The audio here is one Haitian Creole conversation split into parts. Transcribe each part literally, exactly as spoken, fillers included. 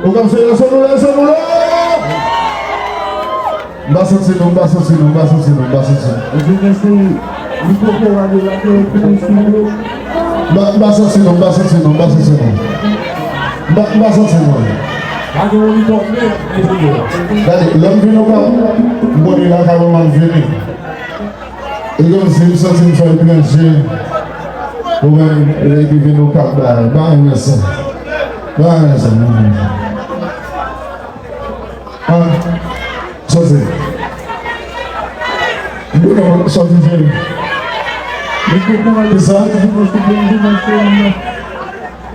Ou konn se leson nou, leson nou la! M pa santi nou, m pa santi nou, m pa santi nou, m pa santi nou. Mwen se Messi, Liko Kora de la Terre, Messi. M pa, m pa santi nou, m pa santi nou, m pa santi nou. M pa, m pa santi nou. Pa gen yon li tòp men, men se yo. Gade, lè m vin Okap, m konnen lakay mwen m vini. E kòmsi m santi m fè etranje. Ou menm, epi vin Okap la, m pa renmen sa. M pa renmen sa, m pa renmen sa. An, sòti. Bon, sòti, cheri. Kisa?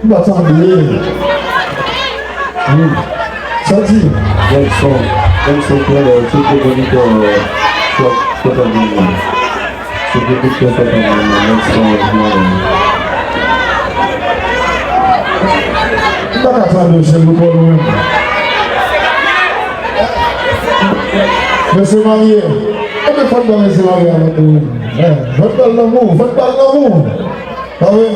M pa tande. Wi. Sòti. Nèg son, nèg son klè, tout le monitè, euh, sòt, sòt an mwen. Tout le monitè sòt an mwen, nèg son, mwen. M pa ka tande w, cheri, ou twò lwen. Mesye marye. Ebyen, fò n ba mesye marye a lanmou. Eh, fò n ba l lanmou, fò n ba l lanmou. Pa vre?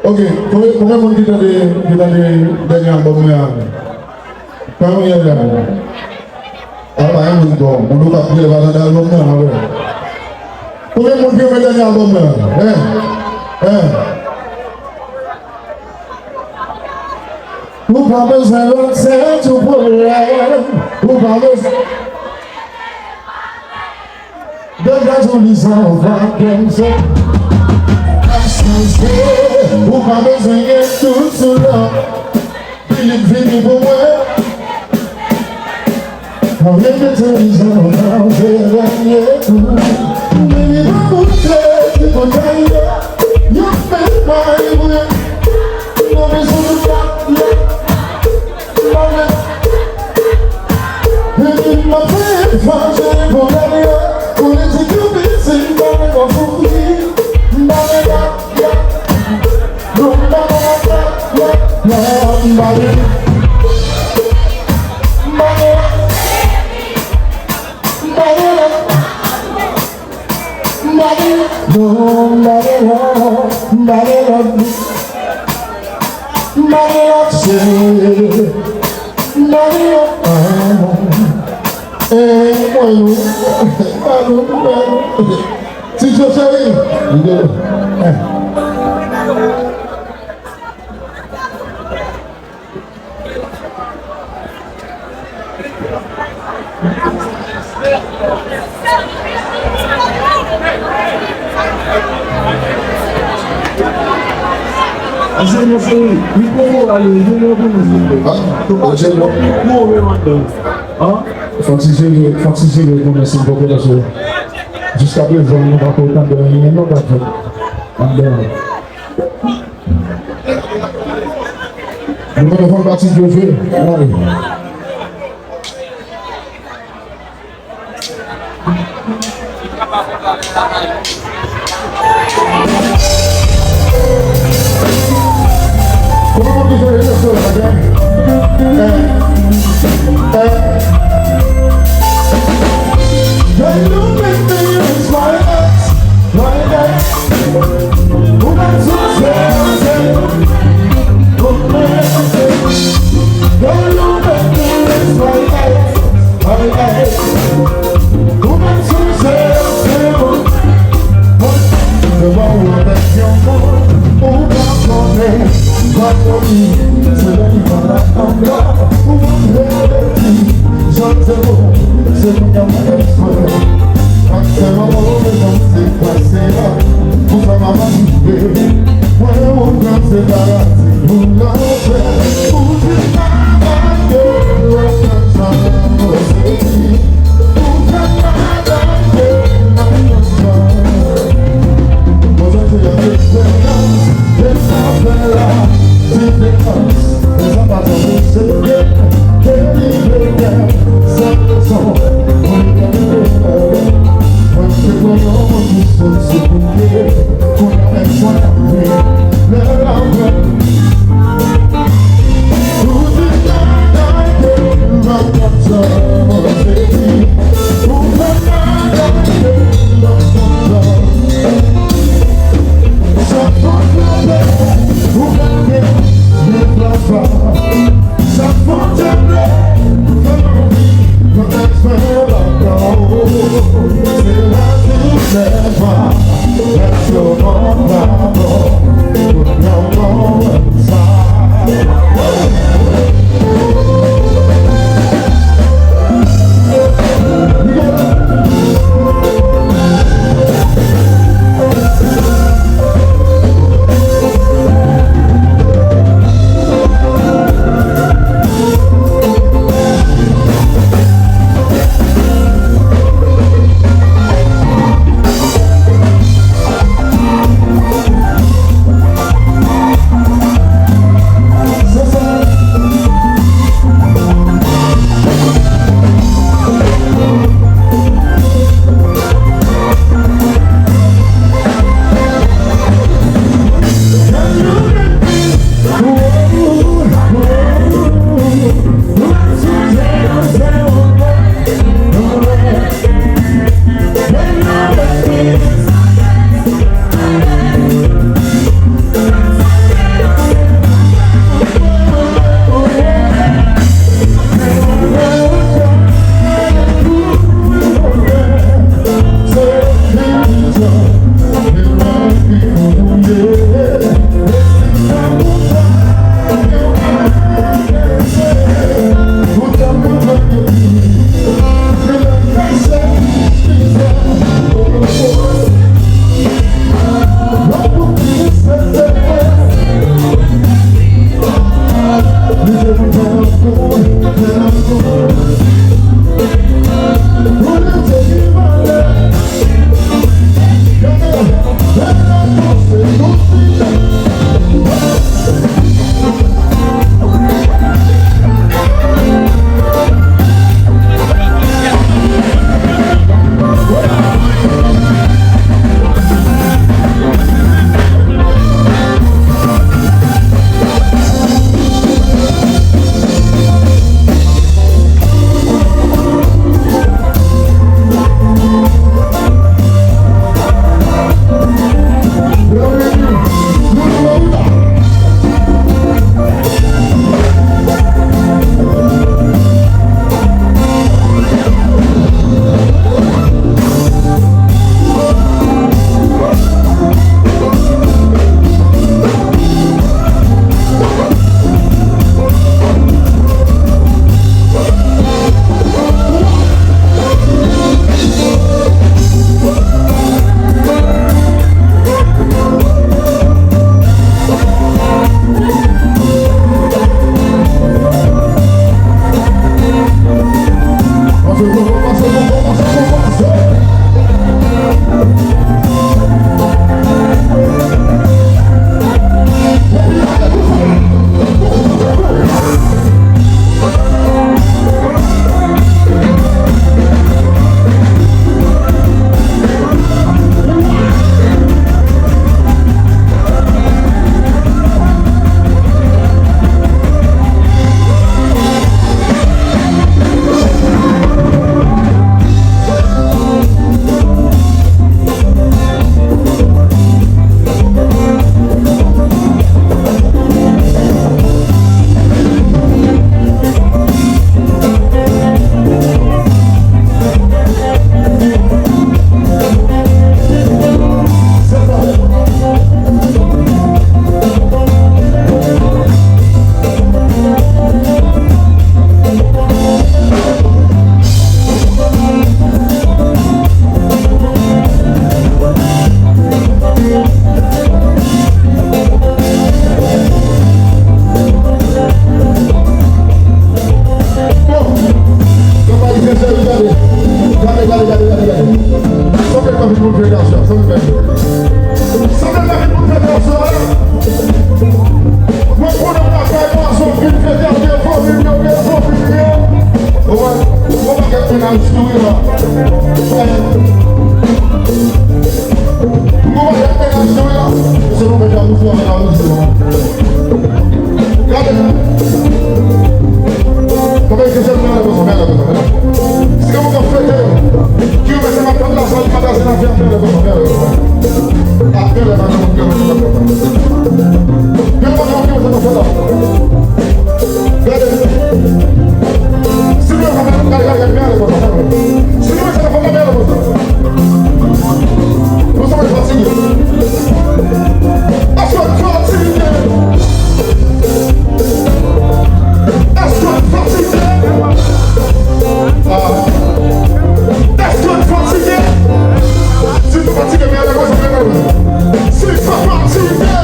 Ok, konbyen, konbyen moun ki tande, ki tande dènye albòm mwen an? Konbyen moun ki tande? A, pa gen moun ankò. Moun yo k ap kriye pa tande albòm mwen an, vre. Konbyen moun ki renmen dènye albòm mwen an? Hein? Hein? Ou pa bezwen lòt, se tou pwoblèm. Ou pa bezwen. Deja sou li sa w va kèm se. Ap chanje, ou pa bezwen gen tout sou lòt. Philippe vini pou mwen. Mwen mete li jan w va, se dènye kou. Baby, pa koute, ki kote yo. Yo fè may mwen. Mwen bezwen nou dat la. Nobody love, nobody love me. Nobody love you. Nobody love, ah. Eh, mwen, mwen, mwen. Ti Joe cheri. Eh. Anselmo cheri, mikwo pou w ale, jere pou nou, silvouplè. Ah, Anselmo. Pou w andan. Hein? Fòk ti jere, fòk ti jere pou nou, silvouplè, paske jiskaprezan, nou pa ko tande anyen, non, pa fè. Andan. Nou konnen fòk pati dwe jwe. Ann ale. Kòman pou ki jwe eleksyon la, gade? Eh, eh. Girl, you make me lose my mind, my mind. Ou pa sou sèl, sèl. Ou pa sou sèl. Bon, papa, li se sèl, gade. Gade, gade, gade, gade, gade. Sanble pa vin pou fè gason, sanble pa vin. Sanble pa vin pou fè gason, hein. Mwen konnen w lakay mwen, sou vin fete ak fanmi m yo, men fanmi m yo. Ou wè, yon pakèt mennaj tou wi la. Yon pakèt mennaj tou wi la. Se nou fè jalouzi, fè jalouzi. Gade. Kòman se sèl mwen la konsa, mwen la konsa, mwen la. Si gen moun k ap fete, ki renmen se matant la, sa li pa gaze nan fè, fè lè konsa, fè lè konsa. Ah, fè lè konsa, fè lè konsa. Fè lè konsa, fè lè konsa. Gade. Si nou wè sa fè, gade, gade, gade, fè lè konsa, fè lè konsa. Si nou wè sa fè, fè lè konsa. Nou sanble fatige. Èske w fatige? Èske w fatige? Ah. Èske w fatige? Si w fatige, men alè konsa, men alè konsa. Si w fatige,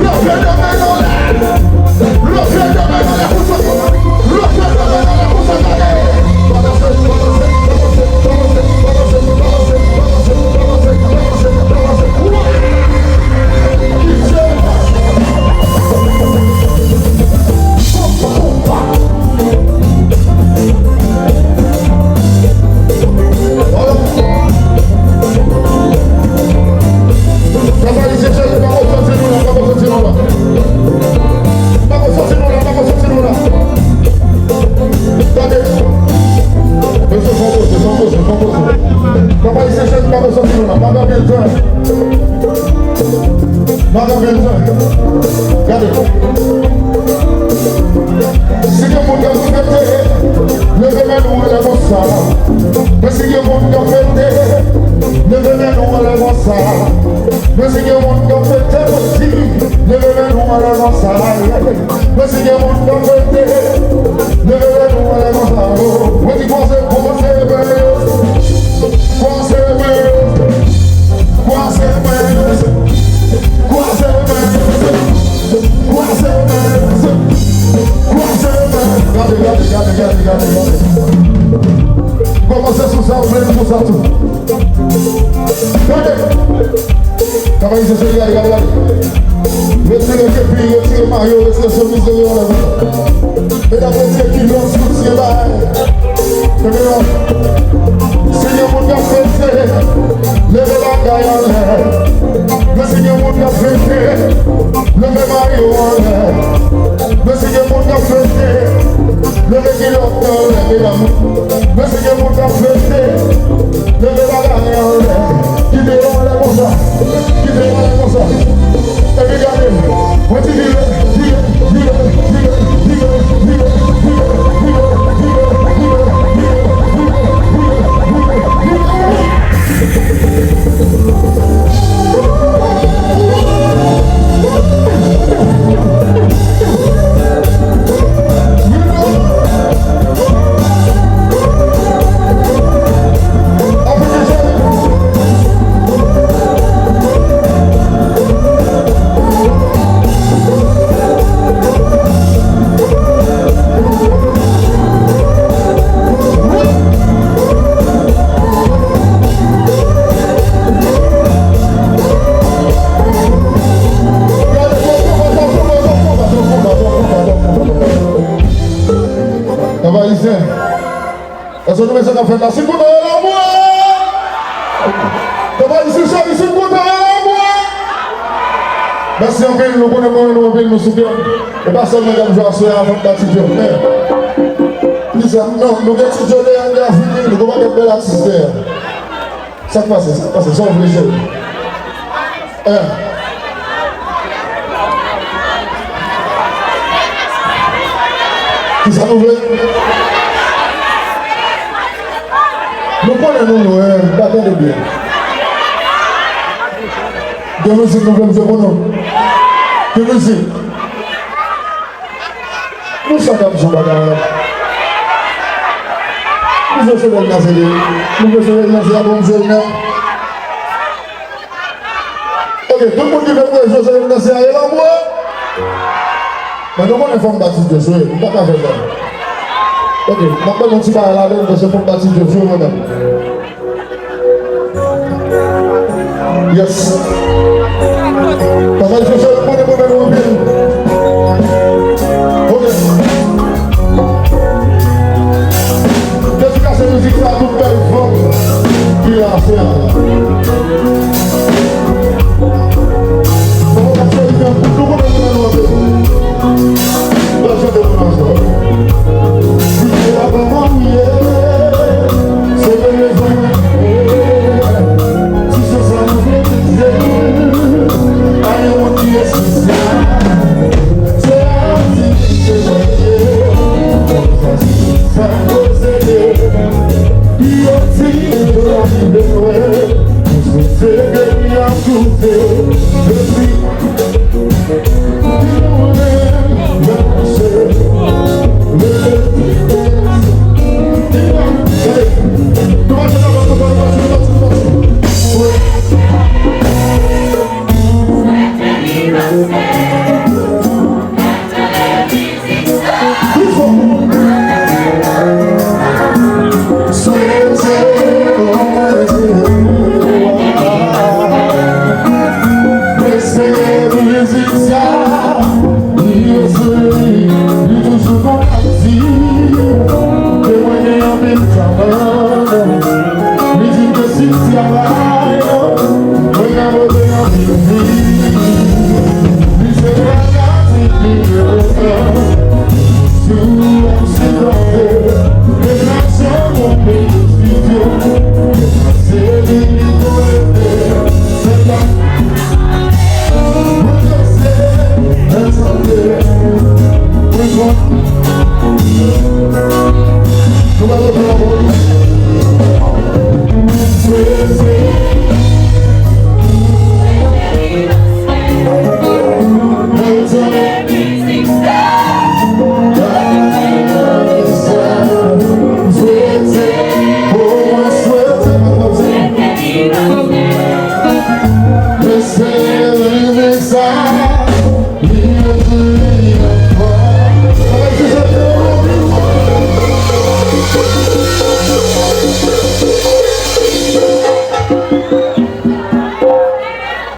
leve de men anlè. Leve de men anlè konsa. Leve de men anlè konsa, gade. Papa Ayisyen chèche, pa konn santi nou la, pa konn santi nou la. Pa konn santi nou la, pa konn santi nou la. Gade. Mesye, fò poze, fò poze, fò poze. Papa Ayisyen chèche, pa konn santi nou la, pa gen anpil tan. Pa gen anpil tan. Gade. Si gen moun k ap fete, leve men nou anlè konsa. Men si gen moun k ap fete, leve men nou anlè konsa. Men si gen moun k ap fete, mwen di, leve men nou anlè konsa. Men si gen moun k ap fete, leve men nou anlè konsa. Oh, mwen di kwaze, kwaze men yo. Kwaze men yo. Kwaze men yo. Kwaze men yo. Kwaze Sa tou. Gade. Travay se gade, gade, gade. Retire kepi, retire mayo, retire chemiz de yo anlè. Medam, retire kilòt, retire bagay. Tande non. Si gen moun k ap fete, leve bagay anlè. Men si gen moun k ap fete, leve mayo anlè. Men si gen moun k ap fete, leve kilòt anlè, medam. Men si gen moun k ap fete, leve bagay anlè. Kite yo anlè konsa. Kite yo anlè konsa. Epi gade, mwen di vire, vire, vire. Travay izen. Èske nou wè sa k ap fèt la? Si kontan yo la mwen! Travay izen, cheri, si kontan yo la mwen! Mèsi anpil, nou konnen mwen renmen nou anpil, nou sou pye. E pa sèl mwen k ap jwe aswè a, fòk bati djòb. Men, kisa? Non, nou gen ti djòb deyò, nou deja fini, nou gen yon pakèt bèl atis deyò. Sa k pase? Sa k pase? Sa w vle, cheri? Eh. Kisa nou vle? Nou konnen nou lwen, n pa tande byen. Gen mizik nou vle m jwe pou nou? Gen mizik? Nou sa k ap di yon bagay la. Nou jwe solèy nan se li. Nou jwe solèy nan se a bon jwe nan. Ok, tout moun ki vle mwen jwe solèy nan se a, e la mwen. Men nou konnen fò m bati djòb jwe, m pa ka fè sa. Ok, m ap ban nou ti bagay ladan, paske fò m bati djòb jwe mwen menm. Yes. Travay sosyal, mwen, mwen, mwen, mwen, mwen.